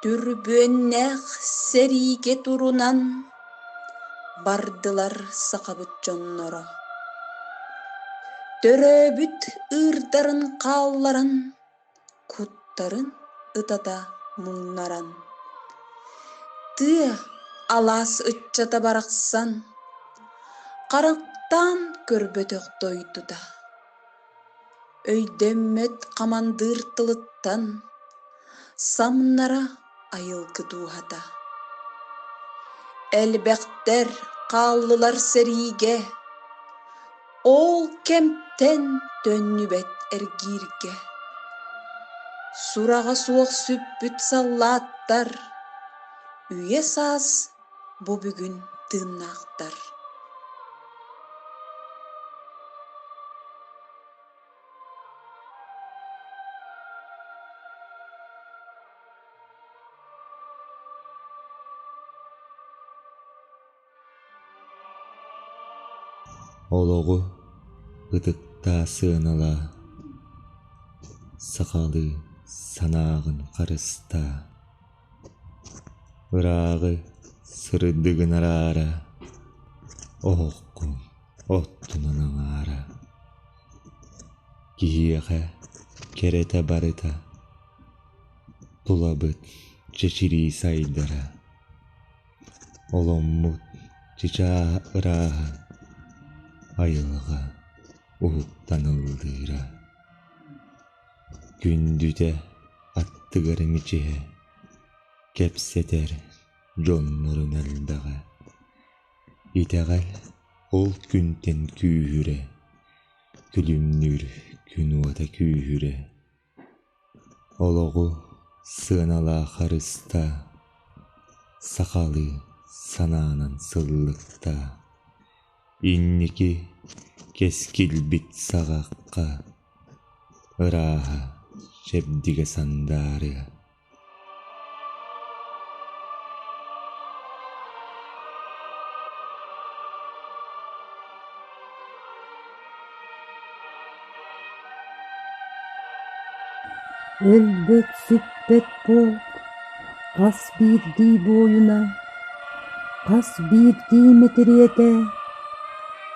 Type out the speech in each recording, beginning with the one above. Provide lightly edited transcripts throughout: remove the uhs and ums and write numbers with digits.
Түрбүөннээх сэриигэ турунан бардылар сахабыт дьонноро. Төрөөбүт ыырдарын хаалларан, куттарын ытата муҥнаран, тыа алаас ыччата барахсан харахтаан көрбөтөх дойдута Өйдөммөт хамандыыр тылыттан самнара айылгы дууһата. Элбэхтэр хааллылар сэриигэ, ол кэмтэн төннүбэт эргииргэ. Сураҕа суох сүппүт саллааттар үйэ саас бу бүгүн тыыннаахтар. Олоҕу ытыктаа сыаналаа, сахалыы санааҕын харыстаа Ырааҕы сырдыгын араара, оһоххун оттунан аҥаара, киһиэхэ кэрэтэ барыта, тулабыт чэчирии сайдара, оломмут чычааһа ырааһа, айылҕа уһуктан ыллыыра. Күндүтэ аттыгар мичиһэ, кэпсэтэр дьоннорун элбэҕэ, итэҕэл ол күнтэн күүһүрэ, күлүмнүүр күн уота күүһүрэ, олоҕу сыаналаах харыстаа, сахалыы санаанан сыллыктаа, инники кэскилбит саҕахха Ырааһа, чэбдигэ сандаарыа Өлбөт-сүппэт полк хас биирдии буойуна, хас биирдии мэтириэтэ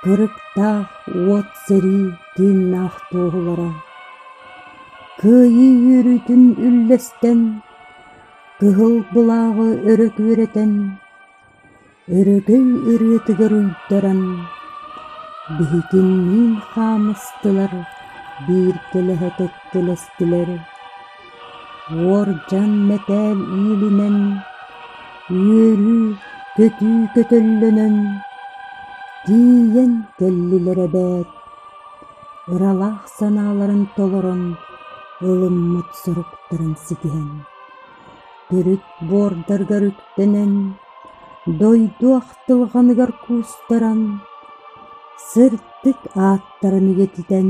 кырыктаах уот сэрии тыыннаах туоһулара Кыайыы үөрүүтүн үллэстэн, кыһыл былааҕы өрө күөрэтэн, өрөгөй ырыатыгар уйдаран, биһигинниин хаамыстылар, бииргэлэһэ кэккэлэстилэр, уордьан мэтээл иилинэн, үөрүү, көтүү көтөллөнөн, тиийэн кэллилэр эбээт Ыралаах санааларын толорон, ылыммыт соруктарын ситиһэн, төрүт буордарыгар үктэнэн, дойду ахтылҕаныгар куустаран, сырдык ааттарын үйэтитэн,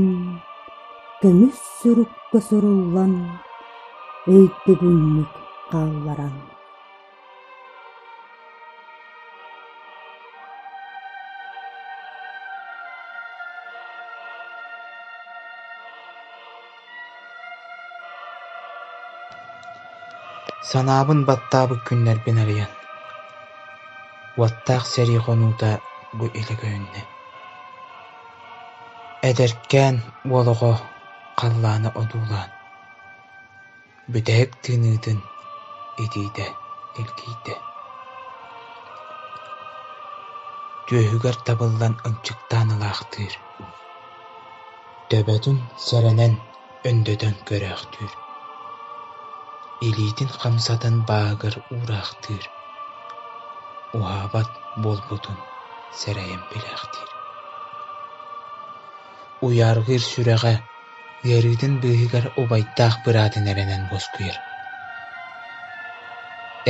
көмүс сурукка суруллан, өйдөбүнньүк хаалларан. Санаабын баттаабыт күннэрбин арыйан, уоттаах сэрии хонуута бу илэ көһүннэ. Эдэркээн уол оҕо халлааны одуулаан Бүтэһик тыыныытын итиитэ илгийдэ, түөһүгэр табыллан ынчыктаан ылаахтыыр, төбөтүн сэрэнэн өндөтөн көрөөхтүүр, илиитин хамсатан бааһыгар уураахтыыр, уһаабат буолбутун сэрэйэн билээхтиир. Уйааргыыр сүрэҕэ Ыарыытын быыһыгар убайдаах быраатын эрэнэн уоскуйар,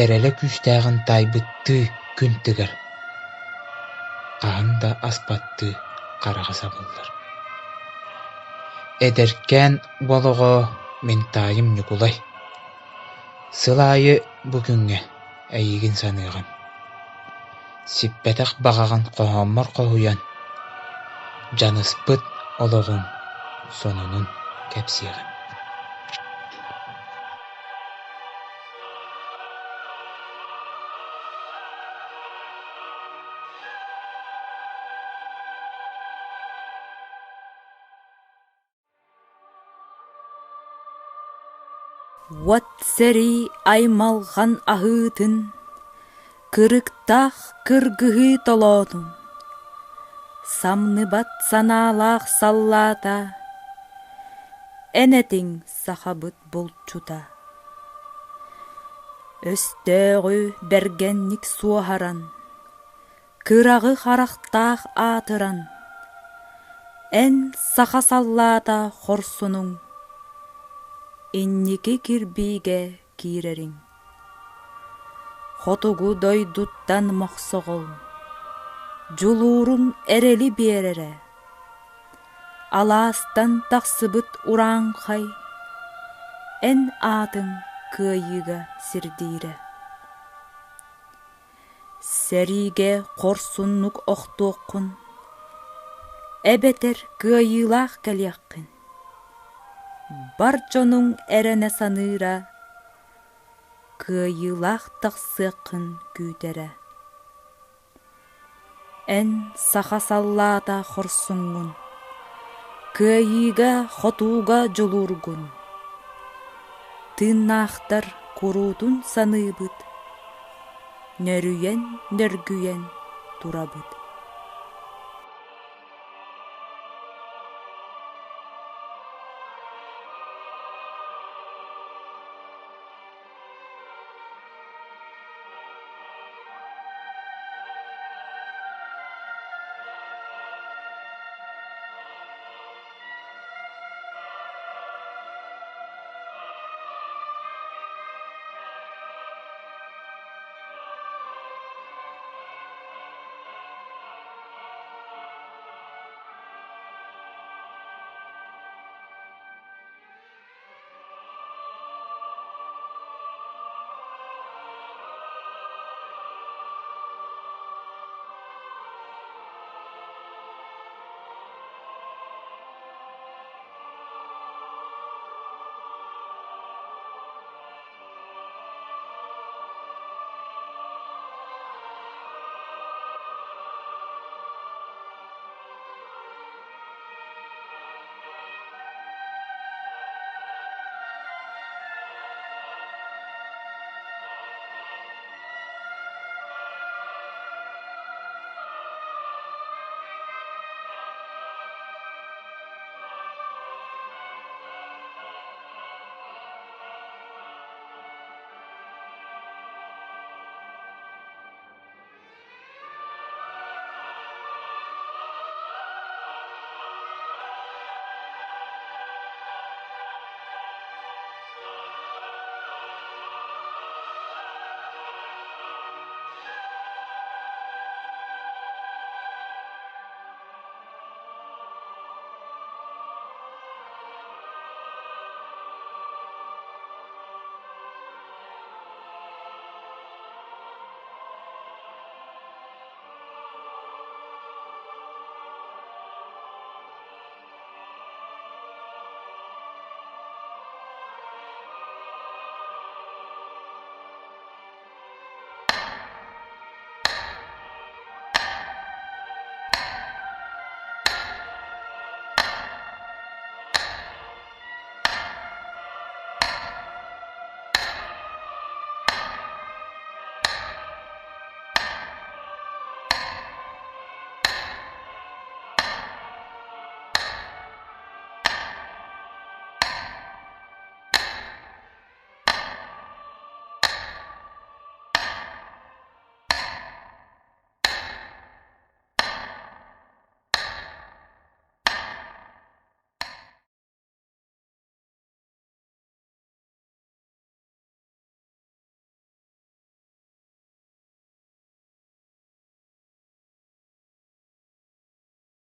эрэлэ күүстээҕин таайбыттыы күн тыгар, хаһан да аспаттыы хараҕа сабыллар. Эдэркээн уол оҕо мин таайым Ньукулай, сыл аайы бу күҥҥэ эйигин саныаҕым, сиппэтэх баҕаҕын хоһооммор хоһуйан, дьаныспыт олоҕуҥ сонунун кэпсиэҕим. Уот сэрии аймалҕан аһыытын, кырыктаах кыргыһыы толоонун, самныбат санаалаах саллаата, эн этиҥ сахабыт булчута. Өстөөҕү бэргэнник суоһаран, кыраҕы харахтаах аатыран, эн саха саллаата хорсунуҥ, инники кирбиигэ киирэриҥ. Хотугу дойдуттан мохсоҕол, дьулууруҥ эрэли биэрэрэ, алаастан тахсыбыт урааҥхай, эн аатыҥ кыайыыга сирдиирэ. Сэриигэ хорсуннук охтуоххун, эбэтэр кыайыылаах кэлиэххин, бар дьонуҥ эрэнэ саныыра, кыайыылаах тахсыаххын күүтэрэ. Эн саха саллаата хорсуҥҥун, кыайыыга-хотууга дьулуургун, тыыннаахтар куруутун саныыбыт, нөрүйэн-нөргүйэн турабыт.